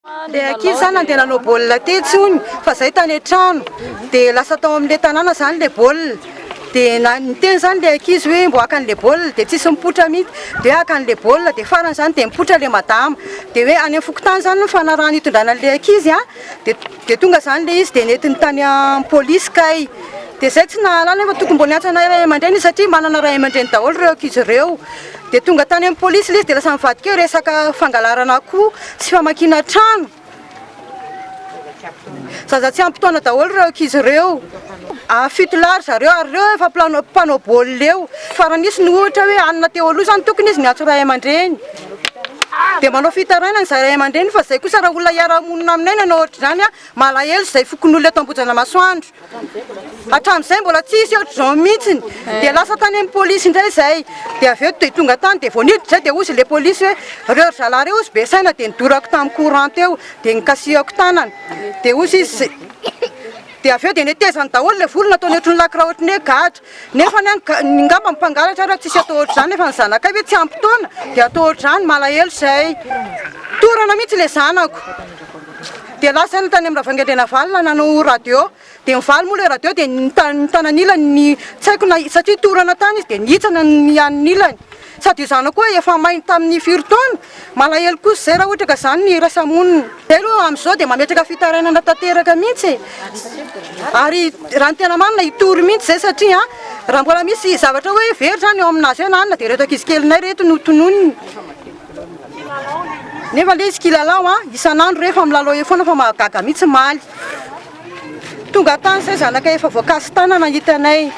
Le ankizy zany nandeha nanao baolina tetsy hono fa zay tany an-trano dia lasa tao amin'le tanàna zany le baolina dia na niteny zany le ankizy hoe mbo haka an'le baolina dia tsisy mipoitra mihitsy dia hoe haka an'le baolina dia farany zany dia mipoitra le madama dia hoe any amin'ny fokontany zany no fanarahana hitondrana an'le ankizy a dia dia tonga zany le izy dia nentiny tany amin'ny polisy kay dia zay tsy nahalala nefa tokony mbo niantso anay ray aman-dreny izy satria manana ray aman-dreny daholo ireo ankizy ireo. Dia tonga tany amin'ny polisy ilay izy dia lasa nivadika eo resaka fangalarana akoho sy famakiana trano. Zaza tsy ampy taona daholo ireo ankizy ireo. Fito lahy ry zareo ary ireo efa mpanao baolina eo. Fa raha nisy ny ohatra hoe hanina teo aloha izany tokony izy niantso ray aman-dreny. Dia manao fitarainana izay ray aman-dreny fa izay kosa raha olona hiara-monina aminay no hanao ohatr'izany, malahelo izay fokonolona eto Ambohijanamasoandro. Hatramin'izay mbola tsy hisy ohatr'izao mihitsiny. Dia lasa tany amin'ny polisy indray izay. Dia avy eo dia tonga tany dia vao niditra izay dia hozy ilay polisy hoe ireo ry zalahy ireo hozy be saina dia nidorako tamin'ny courant teo dia nikasihako tanana. Dia hozy izy dia avy eo dia netezany daholo ilay volo nataony ohatran'ny lakra ohatran'ny hoe gadra. Nefa ny any ngamba ny mpangalatra ary tsisy atao ohatr'izany nefa ny zanakay ve tsy ampy taona dia atao ohatr'izany malahelo izay. Torana mihitsy ilay zanako. Dia lasa iny tany amin'ny Ravoahangy Andrianavalona nanao radio. Dia nivaly moa ilay radio dia ny tanan'ilany ny tsy haiko na satria torana tany izy dia nihitsana ny an'ilany. Sady io zanako koa efa may tamin'ny firy taona, malahelo kosa izay raha ohatra ka izany ny iraisa-monina. Izay aloha amin'izao dia mametraka fitarainana tanteraka mihitsy e. Ary raha ny tena marina hitory mihitsy izay satria raha mbola misy zavatra hoe very izany eo aminazy eo na anona dia ireto ankizy kelinay ireto no tononiny. Nefa le izy kilalao an, isan'andro rehefa milalao eo foana fa mahagaga mihitsy maly. Tonga tany zay zanakay efa voakasi-tanana hitanay.